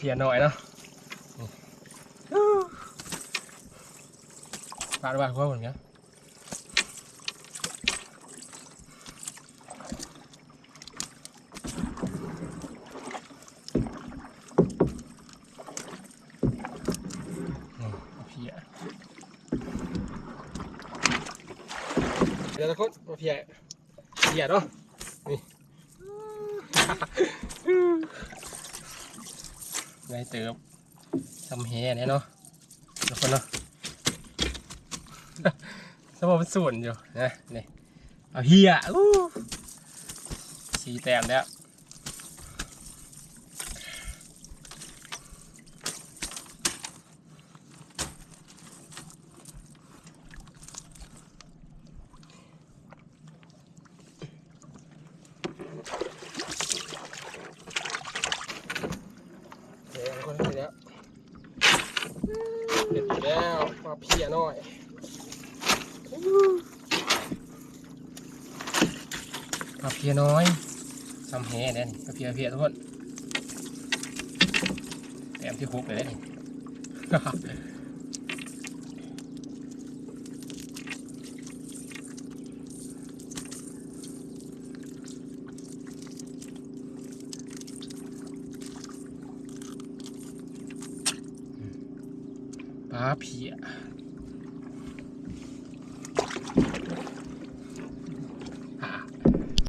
ຽນ້ອຍເນາະ ນີ້ ປາດວ່າຫົວເພິ່ນກະ ນີ້ ເພຍ ເດີທຸກຄົນ ເພຍ ເພຍເນາະ ນີ້ ໄດ້ເຕີບ ຊ່ຳແຮແດ່ເນາະ ທຸກຄົນເນາະ ສະພາບມັນສູນຢູ່ນະ ນີ້ ເອົາເຮຍ ອູ້ ສີ່ແຕ້ມແລ້ວ ເຮັດແລ້ວ ເຮັດແລ້ວ ປາເພຍນ້ອຍ ປາເພຍນ້ອຍ ຊ່ຳແຮແດ່ນີ້ ປາເພຍ ເພຍທຸກຄົນ ແຕ້ມທີຫົກແລ້ວເດ້ນີ້. ປາເພຍ